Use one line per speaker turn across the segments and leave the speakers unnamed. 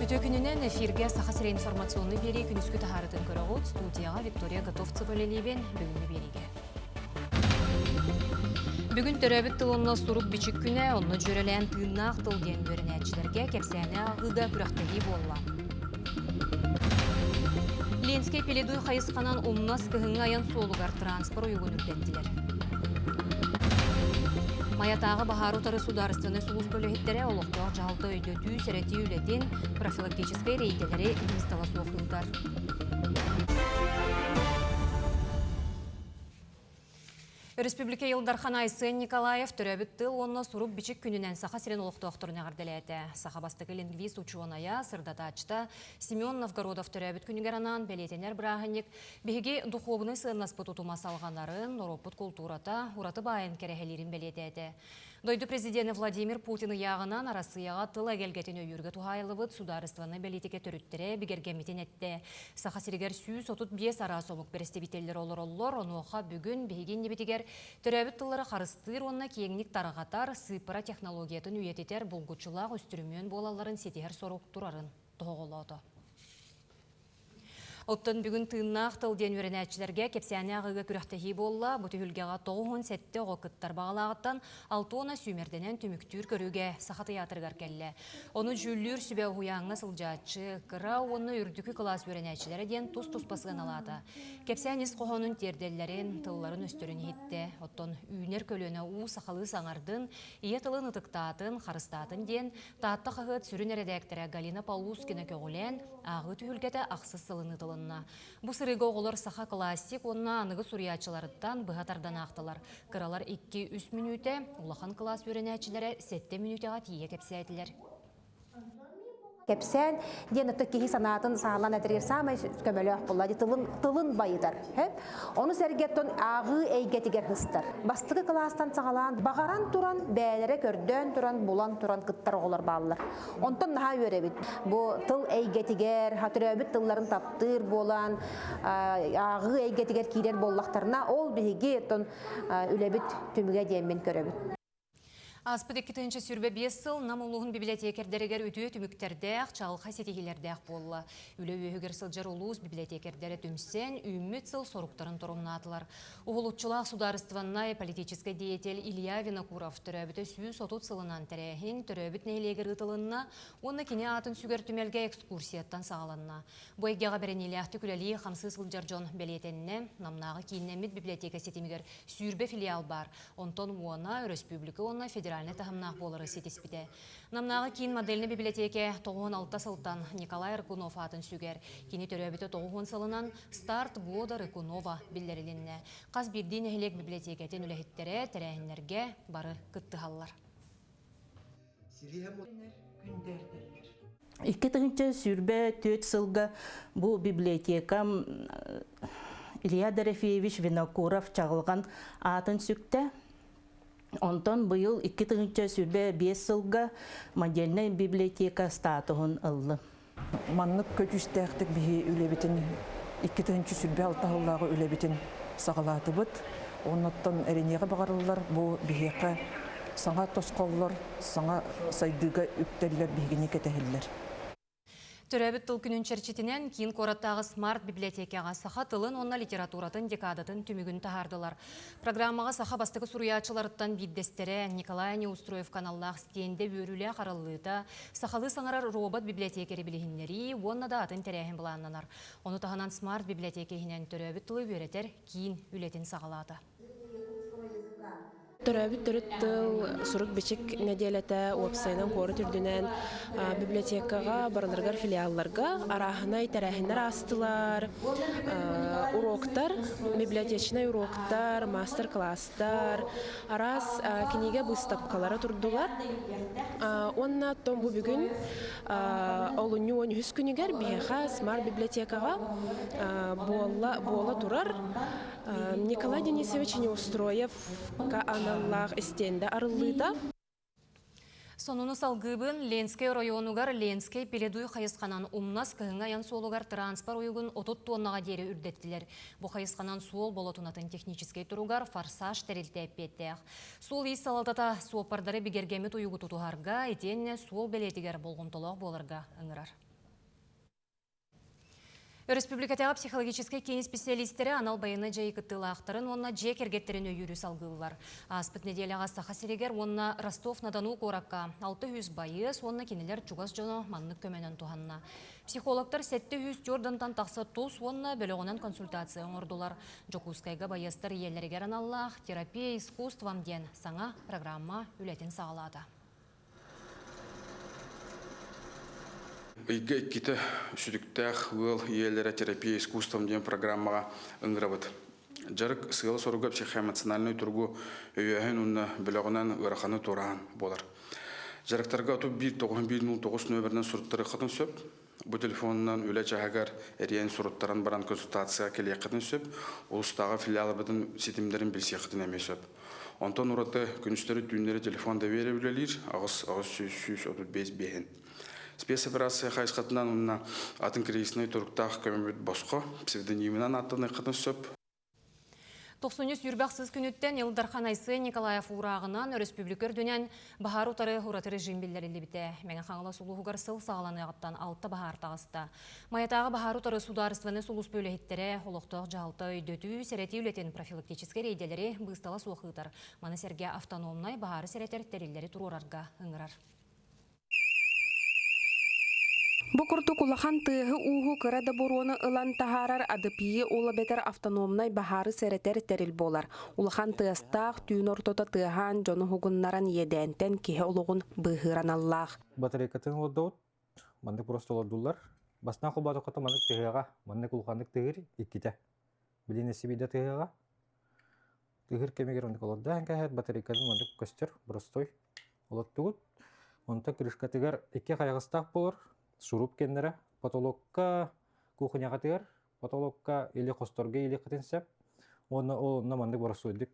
Үтүө күнүнэн эфиргэ Саха сирэ информационный биэрии күнүскү таһаарытын көрөҕүт. Студияҕа Виктория Готовцева үлэлиибин. Бүгүҥҥү биэриигэ. Бүгүн төрөөбүт тыл онно сурук-бичик күнэ, онно дьүөрэлээн тыыннаах тыл диэн үөрэнээччилэргэ кэпсээни ааҕыыга күрэхтэһии буолла. Ленскэй Пеледуй хайысханан Умнас кыһыҥҥы айан суолугар транспорт уйугун үрдэттилэр. Майатааҕы баһаары утары судаарыстыбаннай сулууспа үлэһиттэрэ олохтоох дьаһалта өйдөтүү, сэрэтии үлэтин, профилактическай рейдэлэри быыстала суох ыытар. Өрөспүүбүлүкэ Ил Дархана Айсен Николаев төрөөбүт тыл уонна сурук-бичик күнүнэн Саха сирин олохтоохторун эҕэрдэлээтэ. Саха бастакы лингвист учуонайа, сырдатааччыта Семен Новгородов төрөөбүт күнүгэр анаан бэлиэтэнэр бырааһынньык биһиги духуобунай сыаннаспыт утума салҕанарын, норуоппут култуурата ураты баайын кэрэһэлиирин бэлиэтээтэ. Дойду президенэ Владимир Путин ыйааҕынан Арассыыйаҕа тыл эгэлгэтин өйүүргэ туһаайыллыбыт судаарыстыбаннай бэлиитикэ төрүттэрэ бигэргэммитин эттэ. Саха сиригэр 135 араас омук бэрэстэбиитэллэрэ олороллор, онуоха бүгүн биһиги иннибитигэр төрөөбүт тыллары харыстыыр уонна киэҥник тарҕатар, сыыппара технологиятын үйэтитэр булгуччулаах үстүрүмүөн буолалларын ситиһэр сорук турарын тоһоҕолоото. Оттон бүгүн тыыннаах тыл диэн үөрэнээччилэргэ кэпсээни ааҕыыга күрэхтэһии буолла. Бу түһүлгэҕэ 97 оҕо кыттар баҕалааҕыттан Алтона сүүмэрдэнэн түмүктүүр көрүүгэ Саха тыйаатырыгар кэллэ. Ону дьүүллүүр сүбэ уһуйааҥҥа сылдьааччы, кыра уонна үрдүкү кылаас үөрэнээччилэрэ диэн тус-туспа сыаналаата. Кэпсээн ис хоһоонун тиэрдэллэрин, тылларын-өстөрүн иһиттэ. Оттон үүнэр көлүөнэ уу сахалыы саҥардын, ийэ тылын ытыктаатын, харыстаатын диэн Таатта хаһыат сүрүн эрэдээктэрэ Галина Полускина көҕүлээн, Ааҕыы түһүлгэтэ ахсыс сылын ыытылынна. Бу сырыыга оҕолор саха классик уонна аныгы суруйааччыларыттан быһа тардан аахтылар. Кыралар 2-3 мүнүүтэ, улахан кылаас үөрэнээччилэрэ 7 мүнүүтэҕэ тиийэ кэпсээтилэр.
Кэпсээн диэн ото киһи санаатын саалан этэригэр саамай көмөлөөх буолла тылын тылын байытар. Ону сэргэттэн ааҕыы эйгэтигэр сыстар. Бастакы кылаастан саҕалаан баҕаран туран, бэйэлэрэ көрдөөн туран, булан туран кыттар оҕолор бааллар. Онтон наһаа үөрэбит. Бу тыл эйгэтигэр, төрөөбүт тылларын таптыыр буолан, ааҕыы эйгэтигэр киирэр буоллахтарына, ол биһиги оттон үлэбит түмүгэ диэммин көрөбүт.
Ааспыт 2025 сыл Нам улууһун бибилэтиэкэрдэригэр үтүө түмүктэрдээх, чаҕылхай ситиһиилэрдээх буолла. Үлэ үөһүгэр сылдьар улуус бибилэтиэкэрдэрэ түмсэн, үүммүт сыл соруктарын торумнаатылар. Уһулуччулаах судаарыстыбаннай политическай деятель Илья Винокуров төрөөбүтэ 130 сылынан тэрээһин төрөөбүт нэһилиэгэр ыытылынна уонна кини аатын сүгэр түмэлгэ экскурсияттан саҕаланна. Бу эйгэҕэ бэриниилээхтик үлэлии, хамсыы сылдьар дьон бэлиэтэннэ. Намнааҕы кииннэммит библиотека ситимигэр 20 филиал баар, онтон уона өрөспүүбүлүкэ уонна федеральнай таһымнаах буолары ситиспитэ. Намнааҕы киин модельнай библиотека 96 сылтан Николай Аргунов аатын сүгэр. Кини төрөөбүтэ 90 сылынан Старт года Рыкунова биллэрилиннэ. Хас биирдии нэһилиэк библиотекатын үлэһиттэрэ тэрээһиннэргэ бары кыттыһаллар.
2024 сылга бу библиотекам Илья Дорофеевич Винокуров чаҕылҕан аатын сүктэ. Онтон быйыл 2025 сылга модельнай библиотека статуһун ыллым.
Маннык көдьүүстээхтик биһи үлэбитин 2026 сыллааҕы үлэбитин саҕалаатыбыт. Оннуттан эрэниэҕи баҕарыллар бу биһиэхэ саҥа тосхоллор, саҥа сайдыыга үктэллэр биһигини кэтэһэллэр.
Төрөөбүт тыл күнүн чэрчитинэн киин куораттааҕы Смарт библиотекаҕа саха тылын уонна литературатын декадатын түмүгүн таһаардылар. Программаҕа саха бастакы суруйааччыларыттан биирдэстэрэ Николай Неустроев аналлаах стендэ үөрүүлээх арыллыыта, сахалыы саҥарар робот библиотекэри билиһиннэрии уонна да атын тэрээһин былааннанар. Ону таһынан Смарт библиотека иһинэн төрөөбүт тылы үөрэтэр киин үлэтин саҕалаата.
Төрөөбүт төрүт тыл, сурук-бичик нэдиэлэтэ уопсайынан куорат үрдүнэн библиотекаҕа барыларыгар филиалларга арааһынай тэрээһиннэр аастылар, уроктар, библиотечнай уроктар, мастер-класстар, араас кинигэ быыстапкалара турдулар. Уонна оттон бу бүгүн олунньу 13 күнүгэр биһиэхэ Смарт библиотекаҕа буолла буола турар Николай Денисович Неустроев аналлаах истиэндэ арыллыыта.
Сонуну салгыыбын Ленскэй оройуонугар Ленскэй Пеледуй хайысханан Умнас кыһыҥҥы айан суолугар транспорт уйугун 30 тоннаҕа диэри үрдэттилэр. Бу хайысханан суол болотунатын техническэй туругар форсаж тэрилтэ эппиэттээх. Суол-иис салалтата суоппардары бигэргэммит уйугу тутуһарга, итиэннэ суол бэлиэтигэр болҕомтолоох буоларга ыҥырар. Өрөспүүбүлүкэтээҕи психологическай киин исписэлиистэрэ анал байыаннай дьайыы кыттыылаахтарын уонна дьиэ кэргэттэрин өйүүрү салгыыллар. Ааспыт нэдиэлэҕэ Саха сиригэр уонна Ростов-на-Дону куоракка 600 байыас уонна кинилэр чугас дьоно маннык көмөнөн туһанна. Психологтар 700 дантан тахса тус уонна бөлөҕүнэн консультация оҥордулар. Дьокуускайга байыастар ийэлэригэр аналлаах «Терапия искусством» диэн саҥа программа үлэтин саҕалаата.
Ыйга иккитэ сүтүктээх ыал ийэлэрэ терапия искусством диэн программаҕа ыҥырабыт. Дьарык сыала-соруга психоэмоциональнай туругу өйөөһүн уонна бөлөҕүнэн ыараханы туораан буолар. Дьарыктарга 31 91 09 нөмеринэн суруттарыаххытын сөп. Бу телефонунан үлэ чаһыгар эрийэн суруттаран баран консультацияҕа кэлиэххитин сөп. Улуустааҕы филиалбытын ситимнэрин билсиэххитин эмиэ сөп. Онтон ураты күнүстэри-түүннэри телефон доверие үлэлиир 8 800 135 биэһин. Спецоперация хайысхатынан уонна атын кризисный туруктаах көмөбүт босхо псевдонимынан аттаныаххытын сөп.
Тохсунньу сүүрбэх сыс күнүттэн Ил Дархан Айсен Николаев уурааҕынан өрөспүүбүлүкэ үрдүнэн баһаар утары ураты режим биллэриллибитэ. Мэҥэ Хаҥалас улууһугар сыл саҕаланыаҕыттан алта баһаар таҕыста. Майатааҕы баһаар утары судаарыстыбаннай сулууспа үлэһиттэрэ олохтоох дьаһалта өйдөтүү, сэрэтии үлэтин профилактическай рейдэлэри быыстала суох ыытар. Маны сэргэ автономнай баһаары сэрэтэр тэриллэри туруорарга ыҥырар.
Бу курдук улахан тыаһы-ууһу кыра да буруону ылан таһаарар АДПИ ол эбэтэр автономнай баһаары сэрэтэр тэрил буолар. Улахан тыастаах түүн ортото тыаһаан дьону уһугуннаран иэдээнтэн киһи олоҕун быыһыыр аналлаах.
Батарейкатын олордобут. Маннык просто олордуллар. Бастаан холбоотоххото маннык тыһыаҕа, маннык улаханнык тыһыыр иккитэ. Билин эсибиде тыһыаҕа. Тыһыыр кэмигэр оннук олордоон кэһэр батарейкатын маннык көстөр, простой. Олоттугут. Онтон крышкатыгар икки хайаҕастаах буолар, шуруп кэннэрэ, потолокка, кухняҕатыгар, потолокка или хосторго иилиэххитин сөп. Уонна ол онно маннык боростуойдук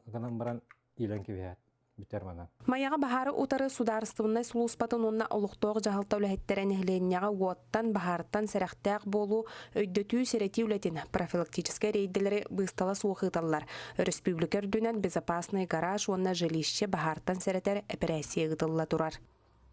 гынан баран иилэн кэбиһээт бүтэр манан.
Майаҕа баһаары утары судаарыстыбаннай сулууспатын уонна олохтоох дьаһалта үлэһиттэрэ нэһилиэнньэҕэ уоттан, баһаартан сэрэхтээх буолуу, өйдөтүү-сэрэтии үлэтин, профилактическай рейдэлэри быыстала суох ыыталлар. Өрөспүүбүлүкэ үрдүнэн безопасный гараж уонна жилище баһаартан сэрэтэр эпэрээссийэ ыытылла турар.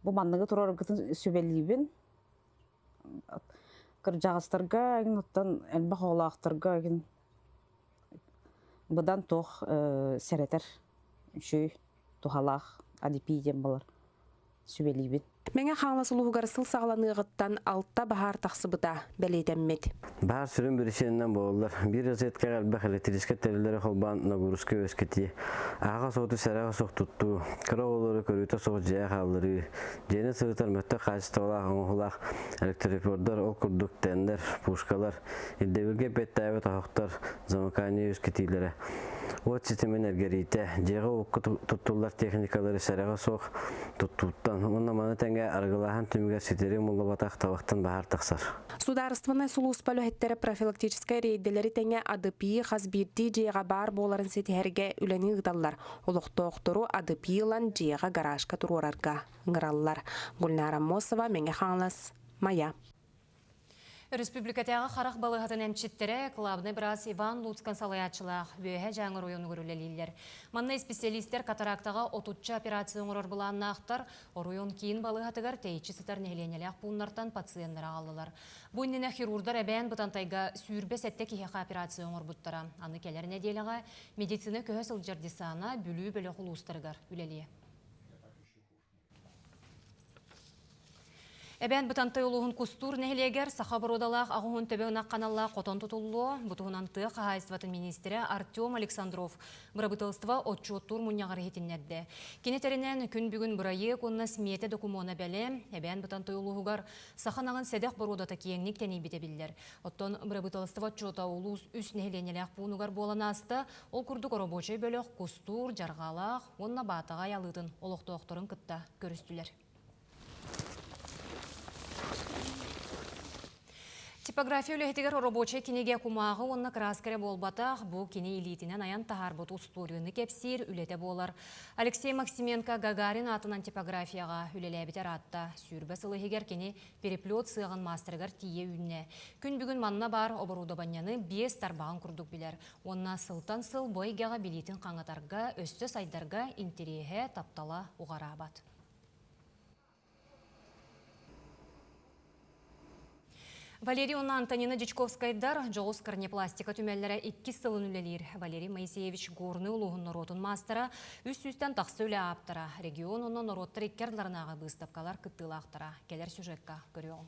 Бу манныгы туруораргытын сүбэлиибин. Кырдьаҕастарга оттон элбэх оҕолоохторго быдан туох сэрэтэр үчүгэй туһалаах адипи диэн буолар сүбэлиибин.
Мэҥэ Хаҥалас улууһугар сыл саҕаланыаҕыттан алта баһаар тахсыбыта бэлиэтэммит.
Баһаар сүрүн биричиинэнэн буолаллар. Биир розеткаҕа элбэх электрическэй тэриллэри холбоон нагрузка үөскэтии, аһаҕас уоту сэрэҕэ суох туттуу, кыра оҕолору көрүүтэ суох дьиэҕэ хаалларыы, дьиэни сылытар мөлтөх хаачыстыбалаах оҥоһуулаах электропордар, ол курдук тендер, пушкалар, Ирдэбилгэ эппиэттээбит оһохтор замыкание үөскэтиилэрэ, уот ситимин эргэриитэ, дьиэҕэ уокка туттуллар техникалары сэрэҕэ суох туттууттан уонна маны тэҥэ арыгылааһын түмүгэр ситэри умуллубатах табахтан баһаар тахсар.
Судаарыстыбаннай сулууспа үлэһиттэрэ профилактическай рейдэлэри тэҥэ АДПИ хас биирдии дьиэҕэ баар буоларын ситиһэргэ үлэни ыыталлар. Олохтоохтору АДПИ ылан дьиэҕэ гаражка туруорарга ыҥыраллар. Гульнара Аммосова, Мэҥэ Хаҥалас, Майа.
Өрөспүүбүлүкэтээҕи харах балыыһатын эмчиттэрэ кылаабынай быраас Иван Луцкан салайааччылаах Үөһэ Дьааҥы оройуонугар үлэлииллэр. Манна исписэлиистэр катарактаҕа отучча операция оҥорор былааннаахтар. Оройуон киин балыыһатыгар тэйиччи сытар нэһилиэнньэлээх пууннартан пациеннары аҕаллылар. Бу иннинэ хирурдар эбээн Бытантайга 27 киһиэхэ операция оҥорбуттара. Аны кэлэр нэдиэлэҕэ медицина көһө сылдьар десана Бүлүү бөлөх улуустарыгар үлэлиэ. Эбээн Бытантай улууһун Кустуур нэһилиэгэр саха боруодалаах аҕыһын төбө ынах ханаллаах хотон тутуллуо. Бу туһунан тыа хаһаайыстыбатын миниистирэ Артем Александров бырабыыталыстыба отчуоттуур мунньаҕар иһитиннэрдэ. Кини этэринэн, күн бүгүн бырайыак уонна симиэтэ докумуона бэлэм. Эбээн Бытантай улууһугар саха ынаҕын сэдэх боруодата киэҥник тэнийбитэ биллэр. Оттон бырабыыталыстыба отчуота улуус үс нэһилиэнньэлээх пуунугар буолан ааста. Ол курдук оробуочай бөлөх Кустуур, Дьарҕаалаах уонна Баатаҕай алыытын олохтоохторун кытта көрүстүлэр. Типография үлэһитигэр оробуочай кинигэ кумааҕы уонна кырааска эрэ буолбатах, бу кини илиитинэн айан таһаарбыт устуоруйаны кэпсиир үлэтэ буолар. Алексей Максименко Гагарин аатынан типографияҕа үлэлээбитэ ыраатта. 20 сыл иһигэр кини переплет сыаҕын маастарыгар тиийэ үүннэ. Күн бүгүн манна баар оборудованиены биэс тарбаҕын курдук билэр. Уонна сылтан сыл бу эйгэҕэ билиитин хаҥатарга, өссө сайдарга интэриэһэ, таптала уҕараабат. Валерий уонна Антонина Дьячковскайдар дьоҕус корнепластика түмэллэрэ иккис сылын үлэлиир. Валерий Моисеевич Горный улууһун норуотун маастара, үс сүүстэн тахса үлэ ааптара, регион уонна норуоттар икки ардыларынааҕы быыстапкалар кыттыылаахтара. Кэлэр сюжекка көрүөҕүҥ.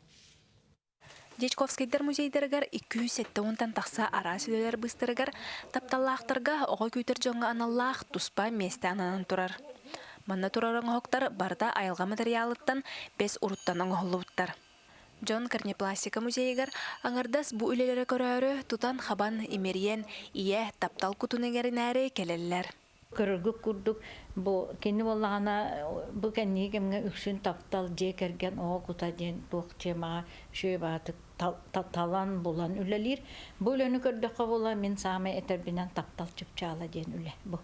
Дьячковскайдар музейдарыгар 270-тан тахса араас үлэлэр быыстарыгар тапталлаахтарга оҕо күүтэр дьоҥҥо аналлаах туспа миэстэ ананан турар. Манна турар оҥоһуктар барыта айылҕа матырыйаалыттан бэс уруттан оҥоһуллубуттар. Дьон корнепластика музейыгар аҥардас бу үлэлэри көрөөрү тутан-хабан, имэрийэн, ийэ, таптал кутун иҥэринээри кэлэллэр.
Көрөргүт курдук, бу кини буоллаҕына бу кэнники кэмҥэ үксүн таптал, дьиэ кэргэн, оҕо кута диэн туох темаҕа үчүгэй баҕатык талан булан үлэлиир. Бу үлэни көрдөххө буола мин саамай этэрбинэн таптал чыпчаала диэн үлэ бу.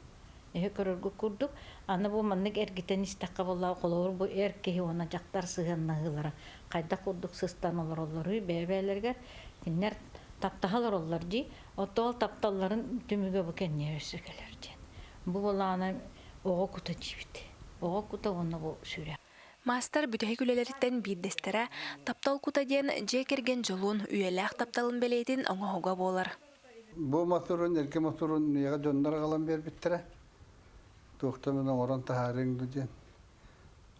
Эһи көрөргүт курдук, аны бу маннык эргитэн истэххэ буоллаҕа, холобур, бу эр киһи уонна дьахтар сыһыаннаһыылара хайдах курдук сыстан олороллоруй бэйэ-бэйэлэригэр кинилэр таптаһа олороллор дии. Оттон ол тапталларын түмүгэ бу кэнниэ өссө кэлэр диэн. Бу буоллаҕына оҕо кута диибит. Оҕо кута уонна бу сүрэх.
Маастар бүтэһик үлэлэриттэн биирдэстэрэ «Таптал кута» диэн дьиэ кэргэн дьолун, үйэлээх тапталын бэлиэтин оҥоһуга буолар.
Бу мотурун, эргэ мотурун миэхэ дьоннор аҕалан биэрбиттэрэ. Туохтан мин оҥорон таһаарыаҥ дуу диэн.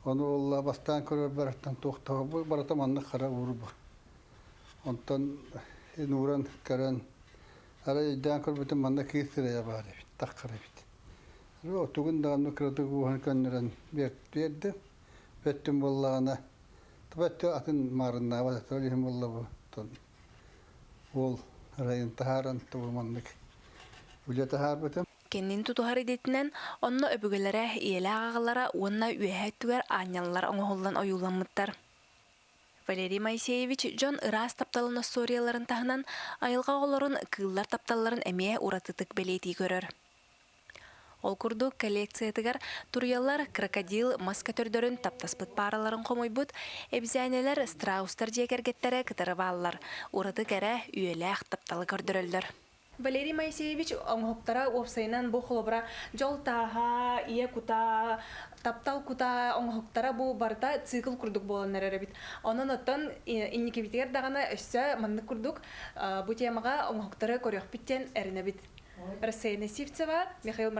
Ону буолла бастаан көрөр барыттан туохтаах бу барыта маннык хара уурбу. Онтон ууран көрөн арай өйдөөн көрбүтүм манна кыыс сирэйэ баар эбит, таххар эбит. Тугун даҕаны кыратык ууһан көннөрөн биэрдим. Бөттүм буоллаҕына, бөттү атын маарыннаабат этэ, ол иһин буолла бу. Уол райын таһааран тугу маннык үлэ таһаарбытым.
Кэннин тутуһар идэтинэн онно өбүгэлэрэ, ийэлээх аҕалара уонна үөһээ өттүгэр аанньаллар оҥоһуллан ойууламмыттар. Валерий Моисеевич дьон ыраас тапталын остуоруйаларын таһынан айылҕа оҕолорун кыыллар тапталларын эмиэ уратытык бэлиэтии көрөр. Ол курдук, коллекциятыгар туруйалар крокодил мас көтөрдөрүн таптаспыт паараларын хомуйбут, эбизээнэлэр страустар дьиэ кэргэттэрэ кытары бааллар, ураты кэрэ, үйэлээх тапталы көрдөрөллөр.
Валерий Моисеевич оҥоһуктара уопсайынан бу холобура дьол тааһа, ийэ кута, таптал кута оҥоһуктара бу барыта цикл курдук буолан эрэр эбит. Онон оттон инникибитигэр даҕаны өссө маннык курдук бу темаҕа оҥоһуктары көрүөхпүт диэн эрэнэбит. Рассеяна Сивцева, Михаил